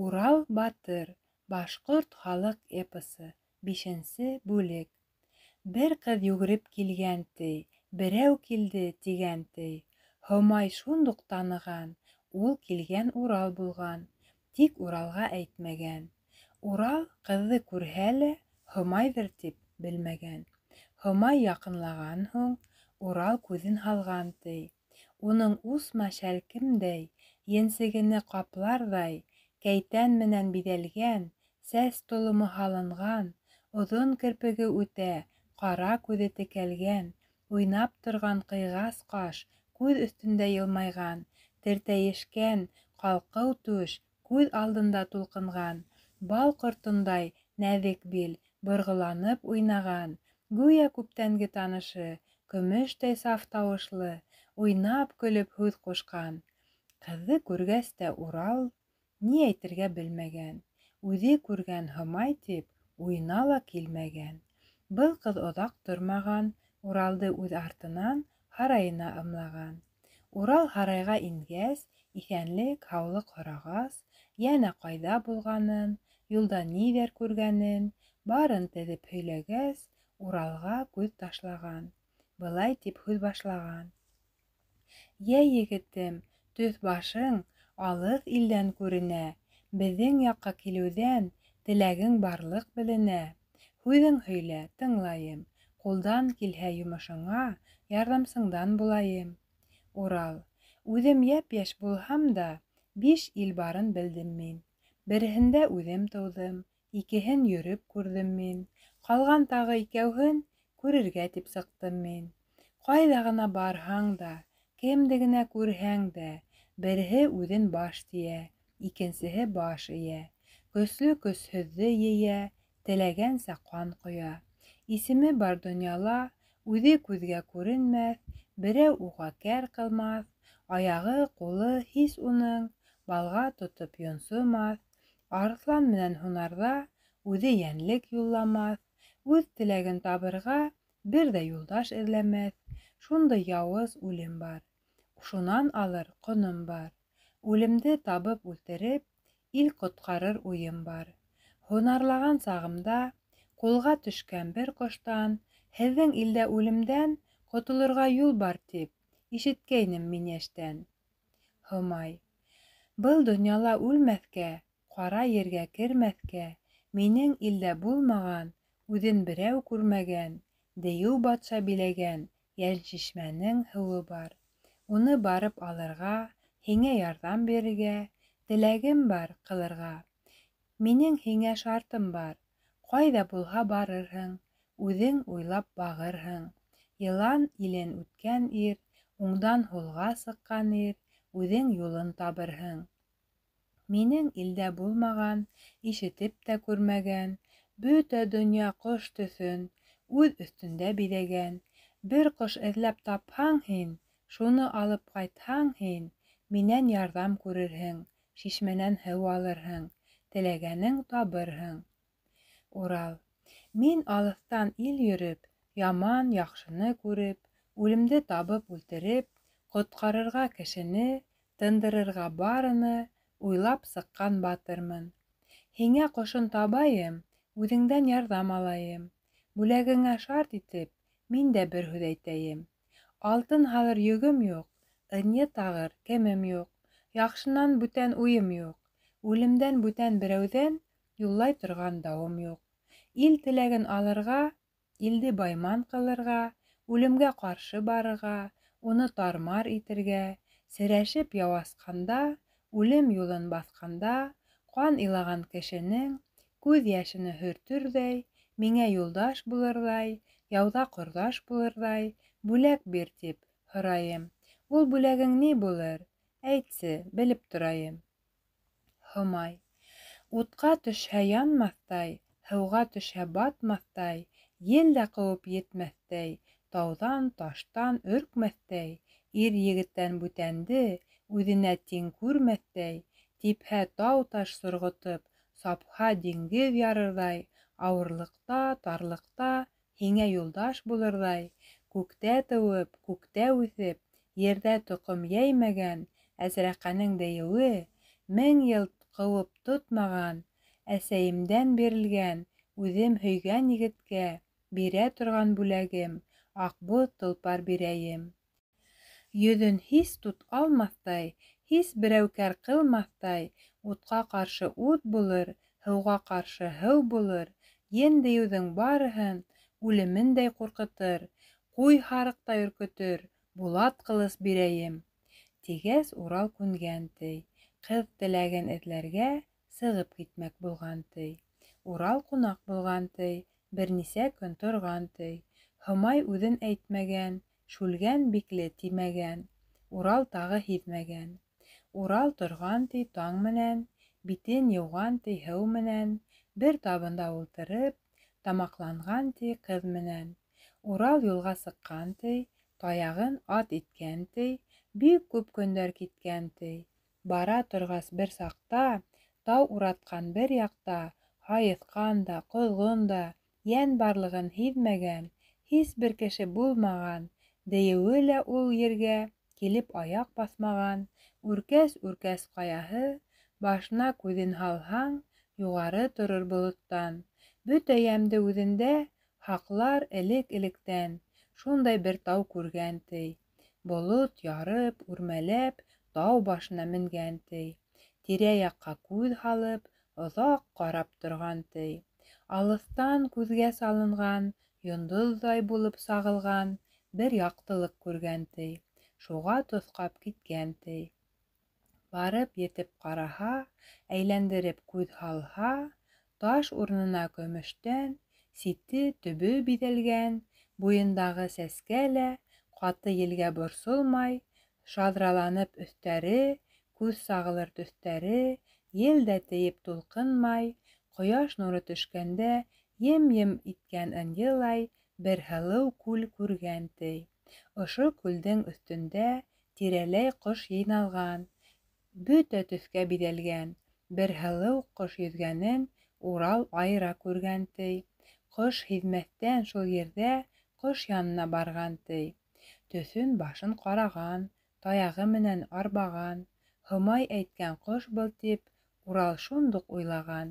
Урал батыр, башҡорт халыҡ эпосы, бишенсе бүлек. Бер ҡыҙ йүгереп килгән, ти, берәү килде, тигән, ти. Һомай шундуҡ таныған, ул килгән Урал булған, тик Уралға әйтмәгән. Урал ҡыҙҙы күрһә лә, Һомайҙыр тип белмәгән. Һомай яҡынлаған һуң, Урал күҙен һалған, ти. Уның усма шәлкемдәй, енсегене ҡапларҙай, кәйтән менән биҙәлгән, сәс толомо һалынған, оҙон керпеге үтә, ҡара күҙе текәлгән, уйнап торған ҡыйғас ҡаш, күҙ өҫтөндә йылмайған, тертәйешкән ҡалҡыу түш, күҙ алдында тулҡынған, бал ҡортондай нәҙек бил, борғоланып уйнаған, гүйә күптәнге танышы, көмөштәй саф тауышлы, уйнап-көлөп һүҙ ҡушҡан. Ҡыҙҙы күргәс тә Урал ни әйтергә белмәгән. Үҙе күргән Һомай тип, уйына ла килмәгән. Был ҡыҙ оҙаҡ тормаған, Уралды үҙ артынан һарайына ымлаған. Урал һарайға ингәс, иҫәнлек, һаулыҡ һорағас, йәнә ҡайҙа булғанын, юлда ниҙәр күргәнен, барын теҙеп һөйләгәс, Уралға күҙ ташлаған. Былай тип һүҙ башлаған. Йә, егетем, төҫ-башың алыҫ илдән күренә, беҙҙең яҡҡа килеүҙән теләгең барлыҡ беленә. Һүҙең һөйлә, тыңлайым, ҡулдан килһә йомошоңа ярҙамсыңдан булайым. Урал. Үҙем йәп-йәш булһам да, биш ил барын белдем мин. Береһендә үҙем тыуҙым, икеһен йөрөп күрҙем мин. Ҡалған тағы икәүһен күрергә тип сыҡтым мин. Ҡайҙа ғына барһаң да, кемде генә күрһәң дә, береһе үҙен баш тиә, икенсеһе баш эйә. Көслө көсһөҙҙө ейә, теләгәнсә ҡан ҡоя. Исеме бар донъяла, үҙе күҙгә күренмәҫ, берәү уға кәр ҡылмаҫ, аяғы, ҡулы һис уның балға тотоп йонсомаҫ, арыҫлан менән һунарҙа үҙе йәнлек юлламаҫ, үҙ теләген табырға бер ҙә юлдаш эҙләмәҫ, шундай яуыз үлем бар. Шунан алыр ҡоном бар. Үлемде табып үлтереп, ил ҡотҡарыр уйым бар. Һунарлаған сағымда ҡулға төшкән бер ҡоштан, һеҙҙең илдә үлемдән ҡотолорға юл бар тип, ишеткәйнем мин йәштән. Һомай. Был донъяла үлмәҫкә, ҡара ергә кермәҫкә, минең илдә булмаған, үҙен берәү күрмәгән, дейеү батша биләгән Йәншишмәнең һыуы бар. Уны барып алырға, һиңә ярҙам бирергә, теләгем бар, ҡылырға. Минең һиңә шартым бар, ҡайҙа булһа барырһың, үҙең уйлап бағырһың. Йылан илен үткән ир, уңдан һулға сыҡҡан ир, үҙең юлын табырһың. Минең илдә булмаған, ишетеп тә күрмәгән, бөтә донъя ҡош төҫөн үҙ өҫтөндә биҙәгән, бер ҡош эҙләп тапһаң һин, шуны алып ҡайтһаң һин, минән ярҙам күрерһең, шишмәнән һыу алырһың, теләгәнең табырһың. Урал. Мин алыҫтан ил йөрөп, яман, яҡшыны күреп, үлемде табып үлтереп, ҡотҡарырға кешене, тындырырға барыны уйлап сыҡҡан батырмын. Һиңә ҡошон табайым, үҙеңдән ярҙам алайым. Бүләгеңә шарт итеп, мин дә бер һүҙ әйтәйем. Алтын һалыр йөгөм юҡ, ынйы тағыр кемем юҡ, яҡшынан бүтән уйым юҡ, үлемдән бүтән берәүҙән юллай торған дауым юҡ. Ил теләген алырға, илде байман ҡылырға, үлемгә ҡаршы барырға, уны тармар итергә, серәшеп яу асҡанда, үлем юлын баҫҡанда, ҡан илаған кешенең күҙ йәшене һөртөрҙәй, миңә юлдаш булырҙай, яуҙа ҡорҙаш булырҙай, бүләк бир тип һорайым. Ул бүләгең ни булыр? Әйтсе, белеп торайым. Һомай. Утҡа төшһә янмаҫтай, һыуға төшһә батмаҫтай, ел дә ҡыуып етмәҫтәй, тауҙан, таштан өркмәҫтәй, ир егеттән бүтәнде үҙенә тиң күрмәҫтәй, типһә тау-таш сорғотоп, сапһа диңгеҙ ярырҙай, ауырлыҡта, тарлыҡта һиңә юлдаш булырҙай, күктә тыуып, күктә үҫеп, ерҙә тоҡом йәймәгән Әзрәҡәнең дейеүе, мең йыл ҡыуып тотмаған, Әсәйемдән бирелгән, Үҙем һөйгән егеткә Бирә торған бүләгем, Аҡбуҙ толпар бирәйем. Йөҙөн һис тут алмаҫтай, Һис берәү кәр ҡылмаҫтай, Утҡа ҡаршы ут булыр, Һыуға ҡаршы һыу булыр, Ен-дейеүҙең барыһын Үлемендәй ҡурҡытыр, Ҡуй-һарыҡтай өркөтөр, Булат ҡылыс бирәйем. Тигәс, Урал күнгән, ти. Ҡыҙ теләген эҙләргә Сығып китмәк булған, ти. Урал ҡунаҡ булған, ти, Бер нисә көн торған, ти. Һомай үҙен әйтмәгән, Шүлгән бикле тимәгән. Урал тағы һиҙмәгән. Урал торған, ти, таң менән, Битен йыуған, ти, һыу менән, Бер табында ултырып, Тамаҡланған, ти, ҡыҙ менән. Урал юлға сыҡҡан, ти, Таяғын ат иткән, ти, Бик күп көндәр киткән, ти. Бара торғас бер саҡта, Тау уратҡан бер яҡта Һайыҫҡан да, ҡоҙғон да Йән барлығын һиҙмәгән, Һис бер кеше булмаған, Дейеүе лә ул ергә Килеп аяҡ баҫмаған, Үркәс-үркәс ҡаяһы, Башына күҙен һалһаң, Юғары торор болоттан. Бөтә йәмде үҙендә Һаҡлар элек-электән, Шундай бер тау күргән, ти. Болот ярып, үрмәләп, Тау башына менгән, ти. Тирә-яҡҡа күҙ һалып, Оҙаҡ ҡарап торған, ти. Алыҫтан күҙгә салынған, Йондоҙҙай булып сағылған Бер яҡтылыҡ күргән, ти. Шуға тоҫҡап киткән, ти. Барып етеп ҡараһа, Әйләндереп күҙ һалһа, Таш урынына көмөштән Сите, төбө биҙәлгән, Буйындағы сәскә лә Ҡаты елгә борсолмай, Шаҙраланып өҫтәре, Күҙ сағылыр төҫтәре, Ел дә тейеп тулҡынмай, Ҡояш нуры төшкәндә Ем-ем иткән ынйылай Бер һылыу күл күргән, ти. Ошо күлдең өҫтөндә Тирәләй ҡош йыйналған, Бөтә төҫкә биҙәлгән Бер һылыу ҡош йөҙгәнен Урал айыра күргән, ти. Ҡош һиҙмәҫтән шул ерҙә Ҡош янына барған, ти. Төҫөн-башын ҡараған, Таяғы менән арбаған. Һомай әйткән ҡош был тип, Урал шундуҡ уйлаған.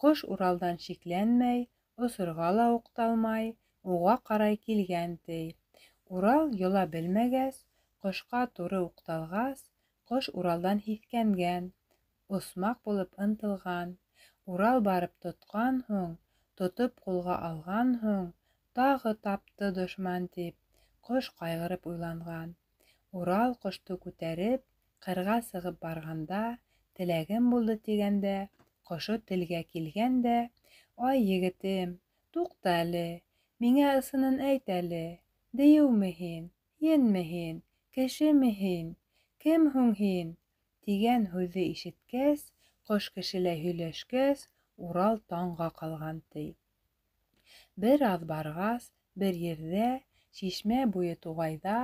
Ҡош Уралдан шикләнмәй, Осорға ла уҡталмай, Уға ҡарай килгән, ти. Урал йола белмәгәс, Ҡошҡа туры уҡталғас, Ҡош Уралдан һиҫкәнгән, Осмаҡ булып ынтылған. Урал барып тотҡан һуң, Тотоп ҡулға алған һуң, Тағы тапты дошман тип, Ҡош ҡайғырып уйланған. Урал ҡошто күтәреп, Ҡырға сығып барғанда, Теләгем булды тигәндә, Ҡошо телгә килгән дә: Ай егетем, туҡта әле, Миңә ысынын әйт әле, Дейеүме һин, енме һин, Кешеме һин, кем һуң һин? Тигән һүҙҙе ишеткәс, Ҡош кешеләй һөйләшкәс, Урал таңға ҡалған, ти. Бер аҙ барғас, бер ерҙә, Шишмә буйы туғайҙа,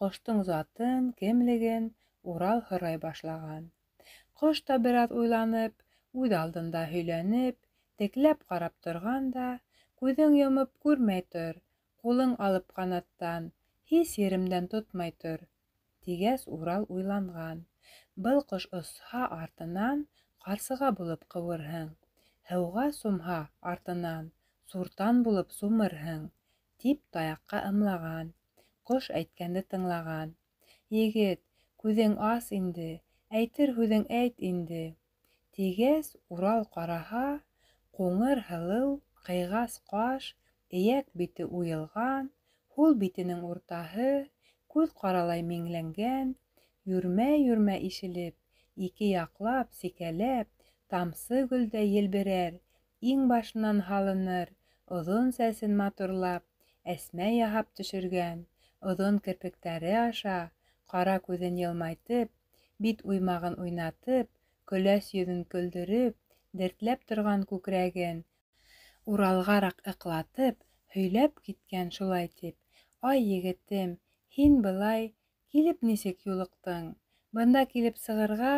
Ҡоштоң затын, кемлеген Урал һорай башлаған. Ҡош та бер аҙ уйланып, Үҙ алдында һөйләнеп, Текләп ҡарап торған да: Күҙең йомоп күрмәй тор, Ҡулың алып ҡанаттан, Һис еремдән тотмай тор, тигәс, Урал уйланған. Был ҡош осһа артынан, Ҡарсыға булып ҡыуырһың, Һыуға сумһа артынан, Суртан булып сумырһың, тип таяҡҡа ымлаған. Ҡош әйткәнде тыңлаған. Егет, күҙең ас инде, Әйтер һүҙең әйт инде, тигәс, Урал ҡараһа, ҡуңыр һылыу, ҡыйғас ҡаш, Эйәк бите уйылған, Һул битенең уртаһы Күҙ ҡаралай миңләнгән, Йүрмә-йүрмә ишелеп, Ике яҡлап, сикәләп, Тамсы гөлдәй елберәр, Иңбашынан һалыныр, Оҙон сәсен матурлап, Әсмә яһап төшөргән, Оҙон керпектәре аша Ҡара күҙен йылмайтып, Бит уймағын уйнатып, Көләс йөҙөн көлдөрөп, Дертләп торған күкрәген Уралғараҡ ыҡлатып, Һөйләп киткән шулай тип: Ай егетем, һин былай Килеп нисек юлыҡтың? Бында килеп сығырға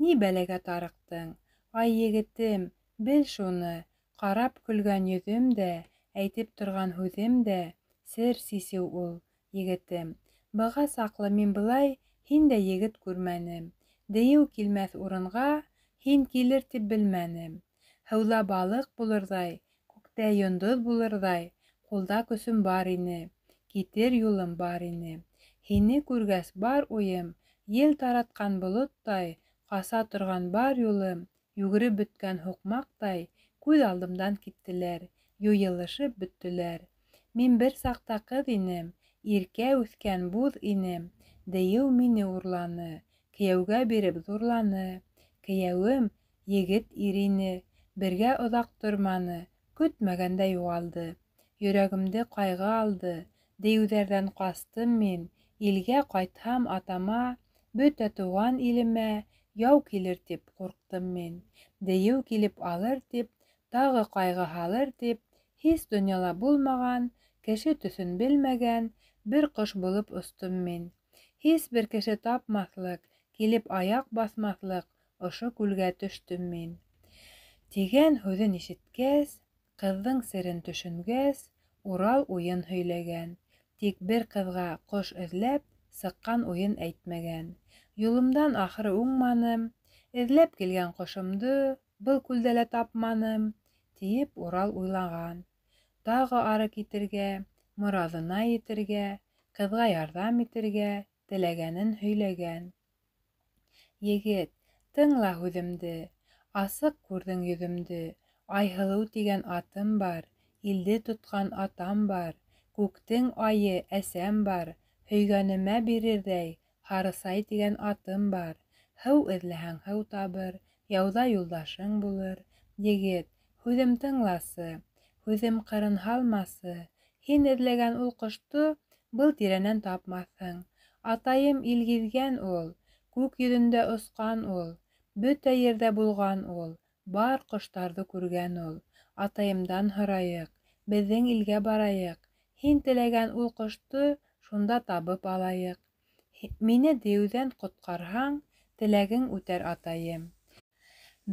Ни бәләгә тарыҡтың? Ай егетем, бел шуны, Ҡарап көлгән йөҙөм дә, Әйтеп торған һүҙем дә Сер сисеү ул, егетем. Быға саҡлы мин былай Һиндәй егет күрмәнем. Дейеү килмәҫ урынға Һин килер тип белмәнем. Һыуҙа балыҡ булырҙай, Күктә йондоҙ булырҙай, Ҡулда көсөм бар ине, Китер юлым бар ине. Һине күргәс, бар уйым Ел таратҡан болоттай, Ҡаса торған бар юлым Йүгереп бөткән һуҡмаҡтай Күҙ алдымдан киттеләр, Юйылышып бөттөләр. Мин бер саҡта ҡыҙ инем, Иркә үҫкән буҙ инем. Дейеү мине урланы, Кейәүгә биреп ҙурланы. Кейәүем егет ир ине, Бергә оҙаҡ торманы, Көтмәгәндә юғалды. Йөрәгемде ҡайғы алды, Дейеүҙәрҙән ҡастым мин. Илгә ҡайтһам атама, Бөтә тыуған илемә Яу килер тип ҡурҡтым мин. Дейеү килеп алыр тип, Тағы ҡайғы һалыр тип, Һис донъяла булмаған, Кеше төҫөн белмәгән Бер ҡош булып остом мин. Һис бер кеше тапмаҫлыҡ, Килеп аяҡ баҫмаҫлыҡ Ошо күлгә төштөм мин. Тигән һүҙен ишеткәс, ҡыҙҙың серен төшөнгәс, Урал уйын һөйләгән. Тик бер ҡыҙға ҡош эҙләп сыҡҡан уйын әйтмәгән. Юлымдан ахыры уңманым, эҙләп килгән ҡошомдо был күлдә лә тапманым, тиеп Урал уйлаған. Тағы ары китергә, мораҙына етергә, ҡыҙға ярҙам итергә теләгәнен һөйләгән. Егет, тыңла һүҙемде, асыҡ күрҙең йөҙөмдө. Айһылыу тигән атым бар, илде тотҡан атам бар, күктең айы әсәм бар, һөйгәнемә бирерҙәй Һарысай тигән атым бар. Һыу эҙләһәң һыу табыр, яуҙа юлдашың булыр. Егет, һүҙем тыңласы, һүҙем ҡырын һалмасы. Һин эҙләгән ул ҡошто был тирәнән тапмаҫһың. Атайым ил гиҙгән ул, күк йөҙөндә осҡан ул, бөтә ерҙә булған ул, бар ҡоштарҙы күргән ул. Атайымдан һорайыҡ, беҙҙең илгә барайыҡ. Һин теләгән ул ҡошто шунда табып алайыҡ. Мине дейеүҙән ҡотҡарһаң, теләгең үтәр атайым.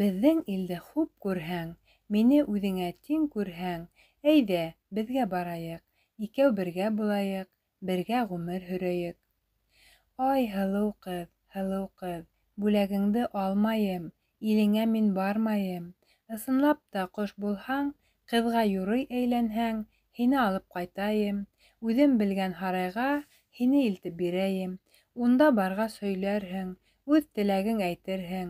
Беҙҙең илде хуп күрһәң, мине үҙеңә тиң күрһәң, әйҙә, беҙгә барайыҡ, икәү бергә булайыҡ, бергә ғүмер һөрәйек. Ай, һылыу ҡыҙ, һылыу ҡыҙ, бүләгеңде алмайым, илеңә мин бармайым. Ысынлап та ҡош булһаң, ҡыҙға юрый әйләнһәң, һине алып ҡайтайым, үҙем белгән һарайға һине илтеп бирәйем. Унда барғас һөйләрһең, үҙ теләгең әйтерһең.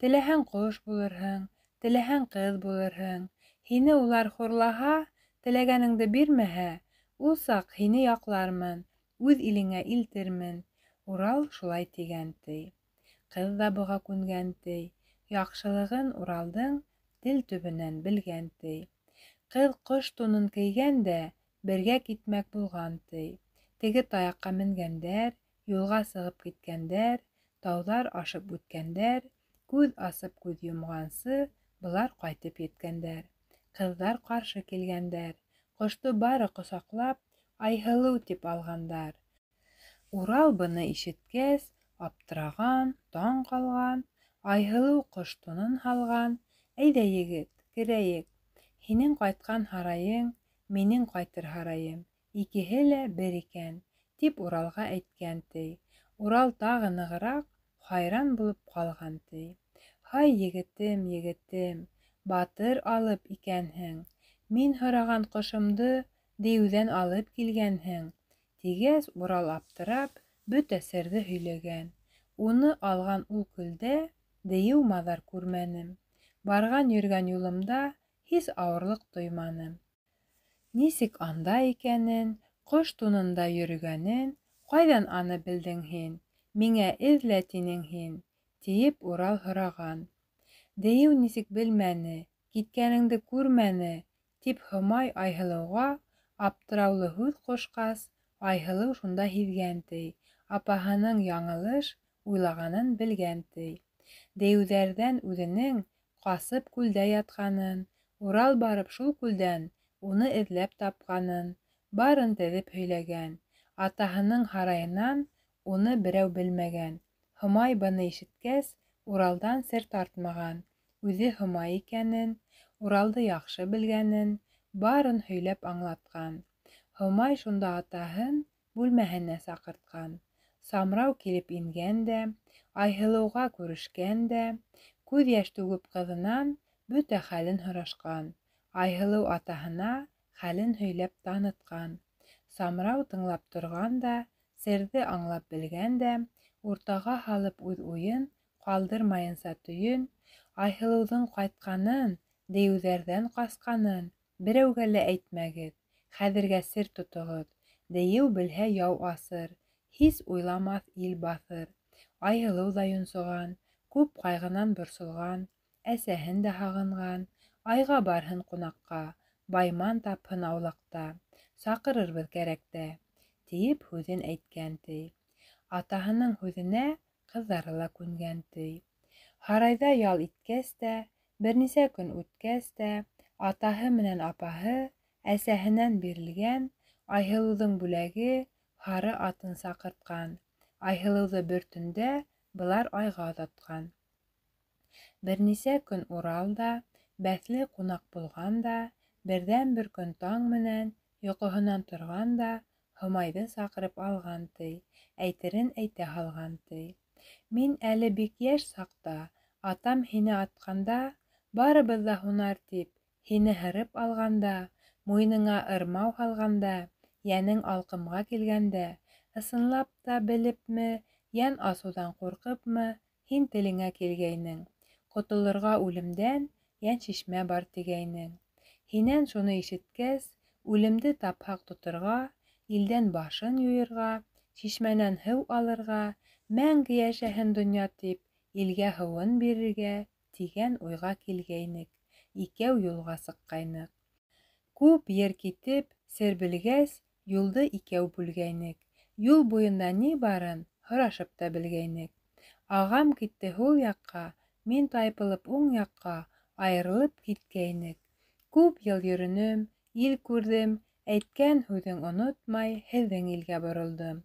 Теләһәң ҡош булырһың, теләһәң ҡыҙ булырһың. Һине улар хурлаһа, теләгәнеңде бирмәһә, ул саҡ һине яҡлармын, үҙ илеңә илтермен. Урал шулай тигән ти. Ҡыҙ ҙа быға күнгән ти. Яҡшылығын Уралдың тел төбөнән белгән ти. Ҡыҙ ҡош тунын кейгән дә бергә китмәк булған ти. Теге таяҡҡа менгәндәр, юлға сығып киткәндәр, тауҙар ашып үткәндәр, күҙ асып күҙ йомғансы былар ҡайтып еткәндәр. Ҡыҙҙар ҡаршы килгәндәр, ҡошто бары ҡосаҡлап, Айһылыу тип алғандар. Урал быны ишеткәс, аптыраған, таң ҡалған. Айһылыу ҡош тунын һалған. Әйҙә, егет, керәйек. Һинең ҡайтҡан һарайың, минең ҡайтыр һарайым, икеһе лә бер икән, тип Уралға әйткән ти. Урал тағы нығыраҡ хайран булып ҡалған ти. Һай, егетем, егетем, батыр алып икәнһең. Мин һораған ҡошомдо дейеүҙән алып килгәнһең, тигәс, Урал аптырап, бөтә серҙе һөйләгән. Уны алған ул күлдә дейеү маҙар күрмәнем. Барған йөргән юлымда һис ауырлыҡ тойманым. Нисек анда икәнен, ҡош тунында йөрөгәнен, ҡайҙан аны белдең һин? Миңә эҙлә тинең һин, тиеп Урал һораған. Дейеү нисек белмәне, киткәнеңде күрмәне, тип Һомай Айһылыуға аптыраулы һүҙ ҡушҡас, Айһылыу шунда һиҙгән ти, апаһының яңылыш уйлағанын белгән ти. Дейеүҙәрҙән үҙенең ҡасып күлдә ятҡанын, Урал барып шул күлдән уны эҙләп тапҡанын, барын теҙеп һөйләгән. Атаһының һарайынан уны берәү белмәгән. Һомай быны ишеткәс, Уралдан сер тартмаған, үҙе Һомай икәнен, Уралды яҡшы белгәнен, барын һөйләп аңлатҡан. Һомай шунда атаһын бүлмәһенә саҡыртҡан. Самрау килеп ингән дә, Айһылыуға күрешкән дә, Күҙ йәш түгеп ҡыҙынан Бөтә хәлен һорашҡан. Айһылыу атаһына Хәлен һөйләп танытҡан. Самрау тыңлап торған да, Серҙе аңлап белгән дә, Уртаға һалып үҙ уйын, Ҡалдырмайынса төйөн, Айһылыуҙың ҡайтҡанын, Дейеүҙәрҙән ҡасҡанын Берәүгә лә әйтмәгеҙ, Хәҙергә сер тотоғоҙ. Дейеү белһә, яу асыр, Һис уйламаҫ ил баҫыр. Айһылыу ҙа йонсоған, Күп ҡайғынан борсолған, Әсәһен дә һағынған. Айға барһын ҡунаҡҡа, Байман тапһын аулаҡта, Саҡырырбыҙ кәрәктә, тиеп һүҙен әйткән, ти. Атаһының һүҙенә ҡыҙҙары ла күнгән, ти. Һарайҙа ял иткәс тә, бер нисә көн үткәс тә, атаһы менән апаһы әсәһенән бирелгән Айһылыуҙың бүләге һары атын саҡыртҡан. Айһылыуҙы бер төндә былар айға оҙатҡан. Бер нисә көн Урал да бәҫле ҡунаҡ булған да, берҙән-бер көн таң менән йоҡоһонан торған да Һомайҙы саҡырып алған, ти, әйтерен әйтә һалған, ти. Мин әле бик йәш саҡта, атам һине атҡанда, барыбыҙ ҙа һунар тип, һине һырып алғанда, муйыныңа ырмау һалғанда, йәнең алҡымға килгәндә, ысынлап та белепме, йән асыуҙан ҡурҡыпмы, һин телеңә килгәйнең. Ҡотолорға үлемдән йәншишмә бар тигәйнең. Һинән шуны ишеткәс, үлемде тапһаҡ тоторға, илдән башын юйырға, шишмәнән һыу алырға, мәңге йәшәһен донъя тип, илгә һыуын бирергә, тигән уйға килгәйнек, икәү юлға сыҡҡайныҡ. Күп ер китеп, сер белгәс, юлды икәү бүлгәйнек. Юл буйында ни барын һорашып та белгәйнек. Ағам китте һул яҡҡа, мин тайпылып уң яҡҡа айырылып киткәйнек. Күп йыл йөрөнөм, ил күрҙем, әйткән һүҙең онотмай, һеҙҙең илгә боролдом.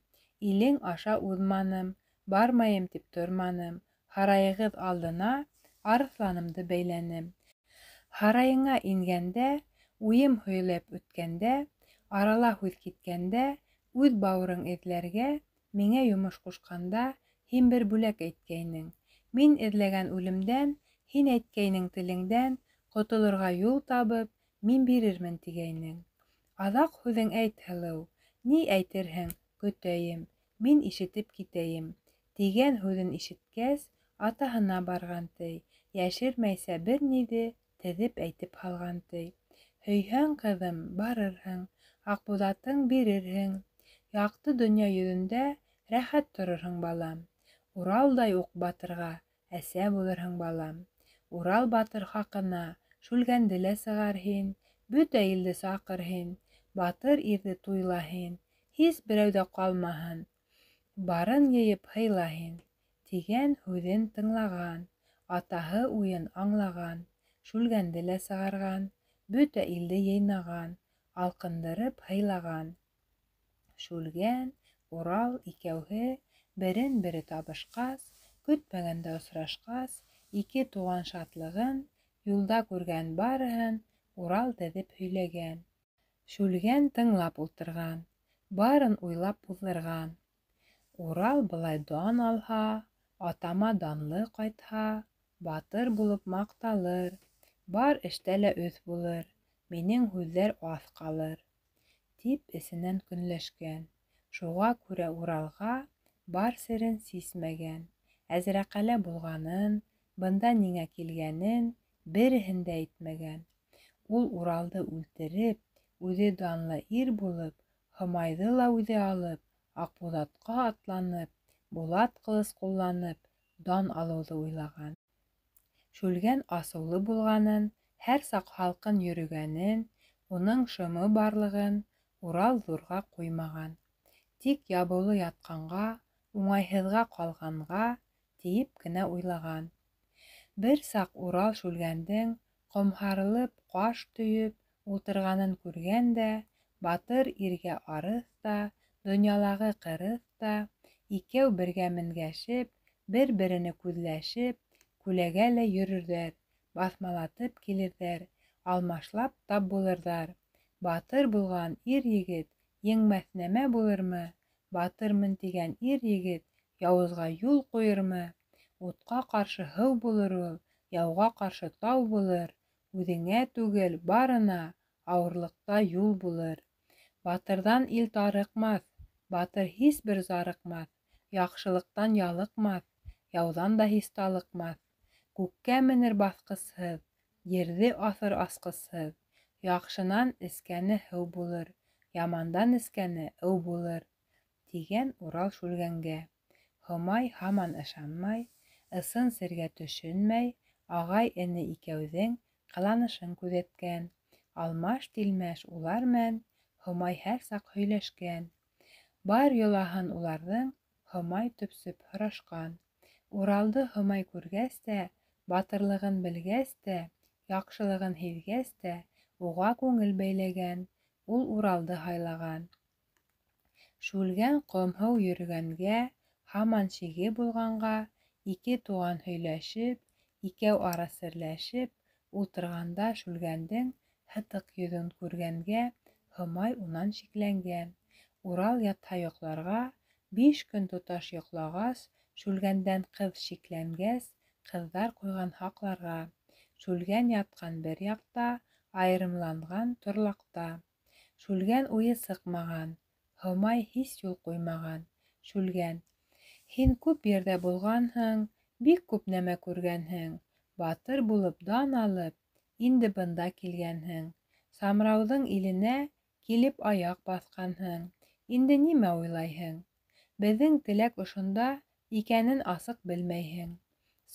Илең аша уҙманым, бармайым тип торманым, һарайығыҙ алдына арыҫланымды бәйләнем. Һарайыңа ингәндә, уйым һөйләп үткәндә, арала һүҙ киткәндә, үҙ бауырың эҙләргә, миңә йомош ҡушҡанда, һин бер бүләк әйткәйнең. Мин эҙләгән үлемдән, һин әйткәйнең телеңдән, ҡотолорға юл табып, мин бирермен тигәйнең. Аҙаҡ һүҙең әйт, һылыу, ни әйтерһең, көтәйем, мин ишетеп китәйем. Тигән һүҙен ишеткәс, атаһына барған, ти, йәшермәйсә бер ниҙе теҙеп әйтеп һалған, ти. Һөйһәң, ҡыҙым, барырһың, Аҡбуҙатың бирерһең. Яҡты донъя йөҙөндә рәхәт торорһоң, балам. Уралдай уҡ батырға әсә булырһың, балам. Урал батыр хаҡына Шүлгәнде лә сығар һин, бөтә илде саҡыр һин, батыр ирҙе туйла һин, һис берәү ҙә ҡалмаһын, барын йыйып һыйла һин. Тигән һүҙен тыңлаған, атаһы уйын аңлаған, Шүлгәнде лә сығарған, бөтә илде йыйнаған, алҡындырып һыйлаған. Шүлгән, Урал икәүһе берен-бере табышҡас, көтмәгәндә осрашҡас, ике туған шатлығын, юлда күргән барыһын Урал теҙеп һөйләгән. Шүлгән тыңлап ултырған, барын уйлап уҙҙырған. Урал былай дан алһа, атама данлы ҡайтһа, батыр булып маҡталыр, бар эштә лә өҫ булыр, минең һүҙҙәр аҫ ҡалыр, тип эсенән көнләшкән. Шуға күрә Уралға бар серен сисмәгән. Әзрәҡәлә булғанын, бында ниңә килгәнен береһен дә әйтмәгән. Ул Уралды үлтереп, үҙе данлы ир булып, Һомайҙы ла үҙе алып, Аҡбуҙатҡа атланып, булат ҡылыс ҡулланып, дан алыуҙы уйлаған. Шүлгән асыулы булғанын, һәр саҡ һалҡын йөрөгәнен, уның шымы барлығын Урал ҙурға ҡуймаған. Тик ябыулы ятҡанға, уңайһыҙға ҡалғанға тиеп кенә уйлаған. Бер саҡ Урал Шүлгәндең ҡомһарылып, ҡаш төйөп ултырғанын күргән дә, батыр иргә арыҫ та, донъялағы ҡырыҫ та, икәү бергә менгәшеп, бер-берене күҙләшеп, күләгәләй йөрөрҙәр, баҫмалатып килерҙәр, алмашлап тап булырҙар. Батыр булған ир-егет еңмәҫ нәмә булырмы? Батырмын тигән ир-егет яуызға юл ҡуйырмы? Утҡа ҡаршы һыу булыр ул, Яуға ҡаршы тау булыр, Үҙеңә түгел, барына Ауырлыҡта юл булыр. Батырҙан ил тарыҡмаҫ, Батыр һис бер зарыҡмаҫ, Яҡшылыҡтан ялыҡмаҫ, Яуҙан да һис талыҡмаҫ. Күккә менер баҫҡысһыҙ, Ерҙе аҫыр асҡысһыҙ. Яҡшынан эскәне һыу булыр, Ямандан эскәне ыу булыр, тигән Урал Шүлгәнгә. Һомай һаман ышанмай, ысын сергә төшөнмәй, ағай-эне икәүҙең ҡыланышын күҙәткән. Алмаш-тилмәш улар мән Һомай һәр саҡ һөйләшкән. Бар йолаһын уларҙың Һомай төпсөп һорашҡан. Уралды Һомай күргәс тә, батырлығын белгәс тә, яҡшылығын һиҙгәс тә, уға күңел бәйләгән, ул Уралды һайлаған. Шүлгән ҡомһоу йөрөгәнгә, һаман шиге булғанға, ике туған һөйләшеп, икәү ара серләшеп ултырғанда Шүлгәндең һытыҡ йөҙөн күргәнгә, Һомай унан шикләнгән. Урал ятһа йоҡларға, биш көн тоташ йоҡлағас, Шүлгәндән ҡыҙ шикләнгәс, ҡыҙҙар ҡуйған һаҡларға. Шүлгән ятҡан бер яҡта, айырымланған торлаҡта. Шүлгән уйы сыҡмаған, Һомай һис юл ҡуймаған. Шүлгән: Һин күп ерҙә булғанһың, бик күп нәмә күргәнһең. Батыр булып дан алып, инде бында килгәнһең. Самрауҙың иленә килеп аяҡ баҫҡанһың. Инде нимә уйлайһың? Беҙҙең теләк ошонда икәнен асыҡ белмәйһең.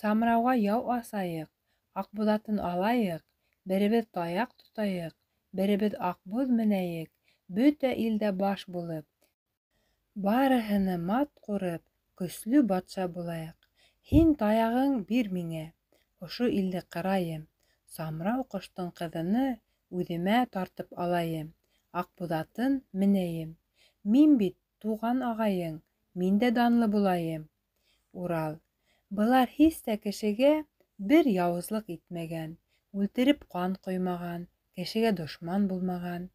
Самрауға яу асайыҡ, Аҡбуҙатын алайыҡ, беребеҙ таяҡ тотайыҡ, беребеҙ аҡбуҙ менәйек, бөтә илдә баш булып, барыһыны мат ҡурып, көслө батша булайыҡ. Һин таяғың бир миңә, ошо илде ҡырайым, Самрау ҡоштоң ҡыҙыны үҙемә тартып алайым, Аҡбуҙатын менәйем. Мин бит туған ағайың, мин дә данлы булайым. Урал: Былар һис тә кешегә бер яуызлыҡ итмәгән, үлтереп ҡан ҡоймаған, кешегә дошман булмаған.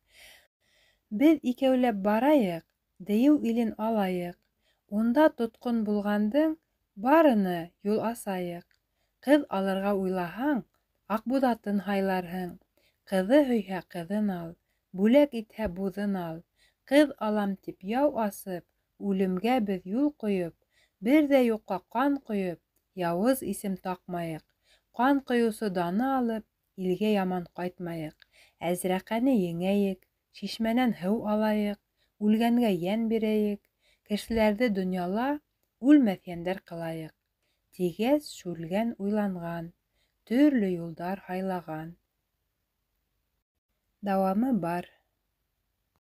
Беҙ икәүләп барайыҡ, дейеү илен алайыҡ. Унда тотҡон булғандың барыны юл асайыҡ. Ҡыҙ алырға уйлаһаң, Аҡбуҙатын һайларһың. Ҡыҙы һөйһә ҡыҙын ал, бүләк итһә буҙын ал. Ҡыҙ алам тип яу асып, үлемгә беҙ юл ҡуйып, бер ҙә юҡҡа ҡан ҡойоп, яуыз исем таҡмайыҡ. Ҡан ҡойоусы даны алып, илгә яман ҡайтмайыҡ. Әзрәҡәне еңәйек, шишмәнән һыу алайыҡ, үлгәнгә йән бирәйек, кешеләрҙе донъяла үлмәҫ йәндәр ҡылайыҡ. Тигәс, Шүлгән уйланған, төрлө юлдар һайлаған. Дауамы бар.